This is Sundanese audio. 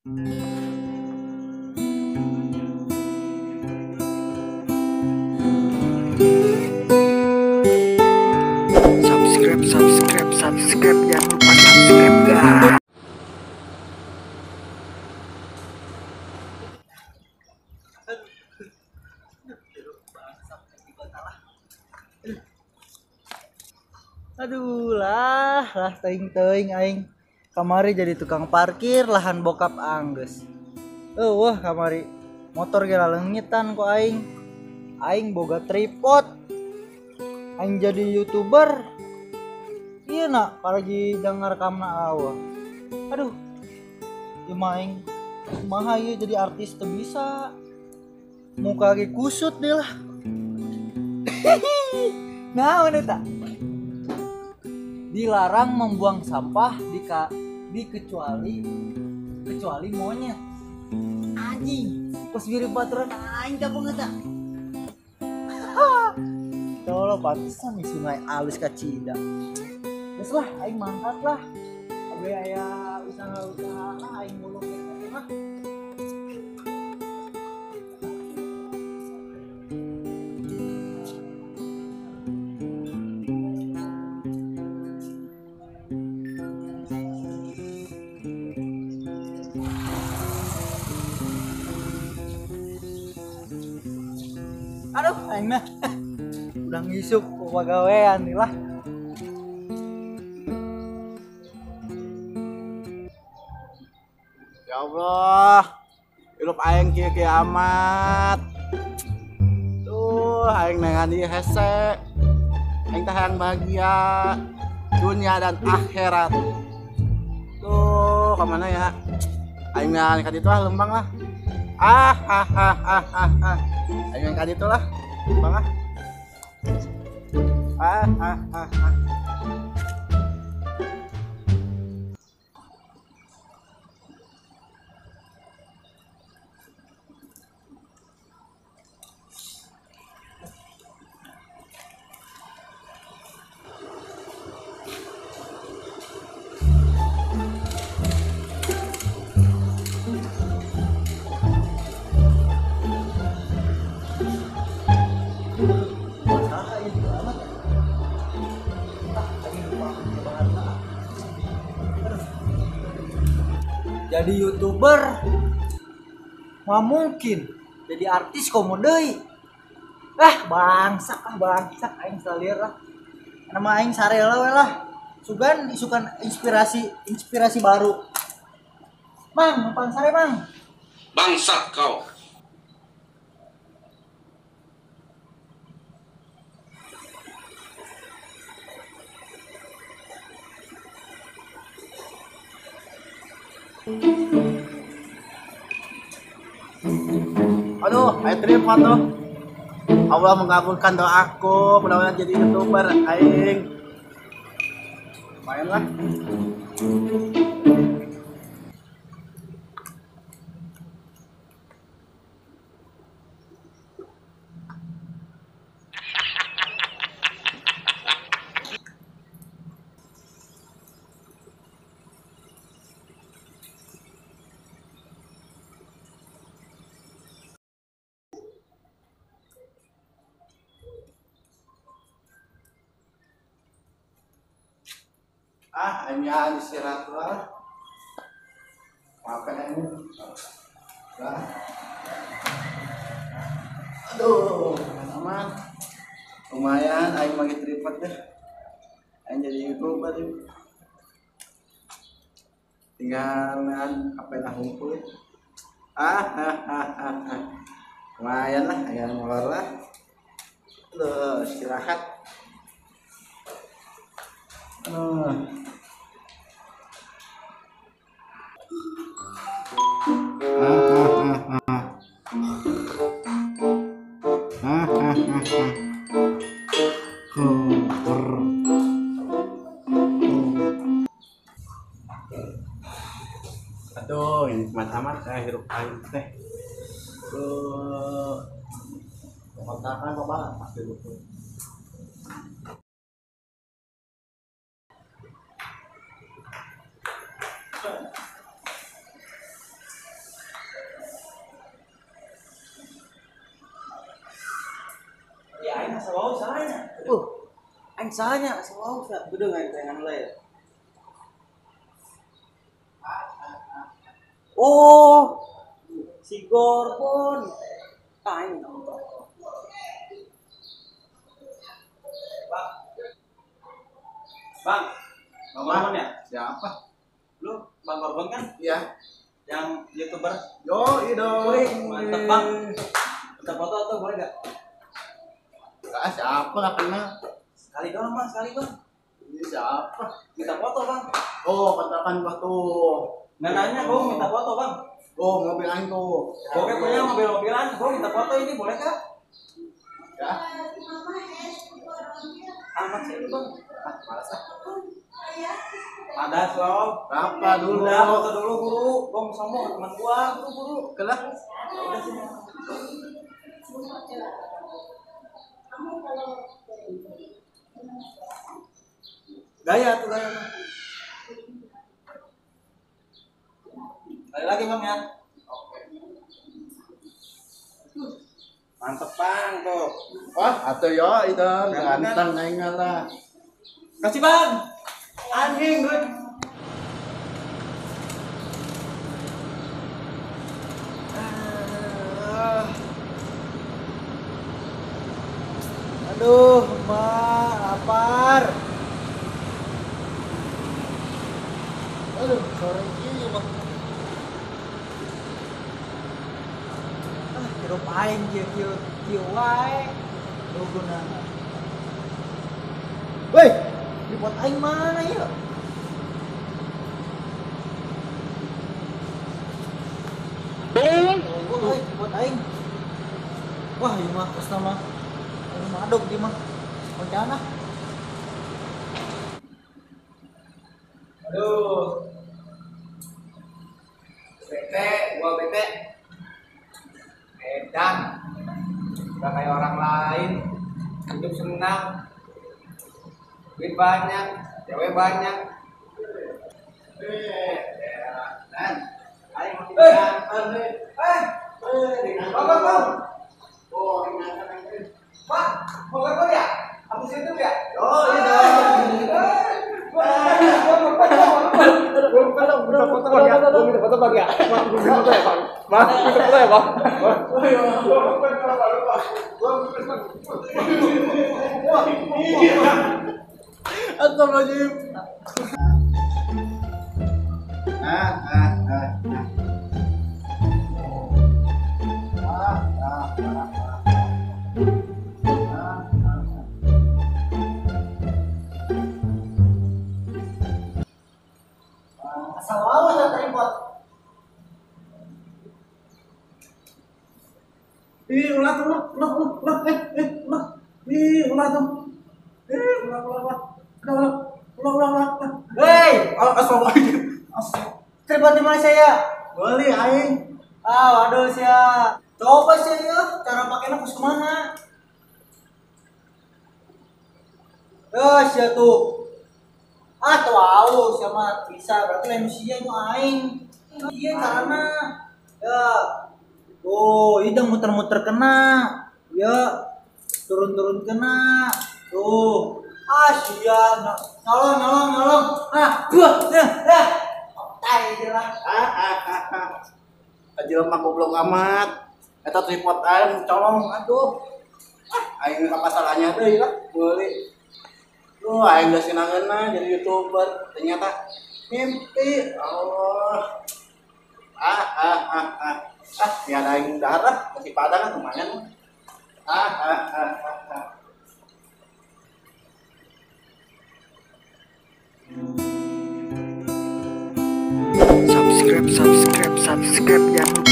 Subscribe, subscribe, subscribe, jangan lupa subscribe guys. Aduh lah teuing-teuing aing. Kamari jadi tukang parkir lahan bokap anggeus. Wah kamari motor ge leungitan ku aing. Aing boga tripod. Aing jadi YouTuber. Iya nak, paragi dengar kamna awah. Aduh. Ieu mah aing kumaha ieu jadi artis teu bisa. Muka ge kusut deh lah. Naon eta? Dilarang membuang sampah dikecuali kecuali monyet. Anjing, pas mirip baturan aing teh banget tak. Tolong pantesan nih sungai alus ka Cida. Geus lah aing mangkat lah. Abe aya usaha-usaha lah aing mulung teh mah. Aduh, aing mah udah ngisuk pagawean nih lah. Ya Allah, hidup aing kieu kieu amat. Tuh, aing nengan ieu hese. Aing teh hayang bahagia dunia dan akhirat. Tuh, kemana ya? Aing ngan ka ditu ah lembang lah. Ah ah ah ah ah ah. Aing ka ditu lah, lembang ah. Ah ah ah ah. Jadi YouTuber mah mungkin jadi artis komo deui. Ah bangsak aing salir lah. Nama aing sarela we lah. Sugan isukan inspirasi baru. Mang, numpang sare mang. Bangsat kau. Aduh, ayo tripod tuh. Allah mengabulkan doaku, mudah-mudahan jadi YouTuber aing. Lumayan lah. Ah, ini istirahat lah. Makan ini. Lah. Aduh, aman. Lumayan, aing magi tripod deh. Aing jadi YouTuber ini. Tinggal kan apa yang ngumpul. Ah, ah, ah, ah, ah. Lumayan lah, aing molor lah. Aduh, istirahat. Aduh. Aduh, ini nikmat amat saya hirup aing teh. Tuh, kontakan apa pasti lupa. Aing sahanya asa wau sia bedeung aing teh ngan ya. Oh, si Gorgon. Aing nonton. Bang. Bang, Bang Gorgon ya? Siapa? Lu Bang Gorgon kan? Iya. Yang YouTuber? Yo, idol. Mantep, Bang. Kita foto atau boleh gak? Ah, siapa gak kenal? Sekali doang, Bang, sekali, Bang. Ini siapa? Minta foto, Bang. Oh, kontrakan gua tuh. Nggak nanya, gua minta foto, Bang. Oh, mobil aing tuh. Oke, punya mobil-mobilan, gua minta foto ini boleh gak? Ya. Amat sih lu, Bang. Ah, malas ah. Ada slow. Berapa dulu? Udah, foto dulu, buru. Gua mau sombong ke teman gua, buru-buru. Oke lah. Ya udah sini. Gaya tuh, gaya tuh. Sekali lagi, Bang ya. Oke. Mantep, Bang tuh. Wah, atau ya itu ganteng aing lah. Kasih, Bang. Anjing gue. Aduh, ma, lapar. Aduh, sore ini mah. Ah, hirup aing kieu kieu wae. Gunana. Woi, tripod aing mana ya? Woi, tripod aing. Wah, ieu mah kosna mah. Anu madog ieu mah. Rencana. Aduh. Bete, gua bete. Edan. Gak kayak orang lain. Hidup senang. Duit banyak, cewek banyak. Dan ayo makin Bang, bang. Oh, ingatan. Pak, mau gak ya? Habis itu ya? Oh, iya. Astagfirullahaladzim. Asal wae da tripod. Ih, ulah tuh, ulah, ulah, ulah, ulah. Ih, ulah tuh. Ulah, ulah, ulah. Ulah, ulah, ulah, ulah. Hei, astagfirullahaladzim. Tripod di mana saya? Beli aing. Ah, waduh sia. Coba sih ya, cara pakainya kus kemana? Eh, sia tuh. Ah, tahu sia mah bisa berarti lain sia itu aing. Iya carana. Ya. Oh, itu muter-muter kena. Ya. Turun-turun kena. Tuh. Ah, sia nyolong nyolong nyolong. Ah, buah, nah, nah. Tai lah. Ah. Jelema goblok amat. Eta tripod aing colong aduh. Ah, aing ka pasarannya deui lah, meuli. Duh, aing geus senangeunna jadi YouTuber, ternyata mimpi. Allah. Ah, ah, ah, ah. Ah, ya aing dahar lah, nasi padang lah lumayan. Ah, ah, ah, ah, ah. Subscribe, subscribe, subscribe, jangan lupa.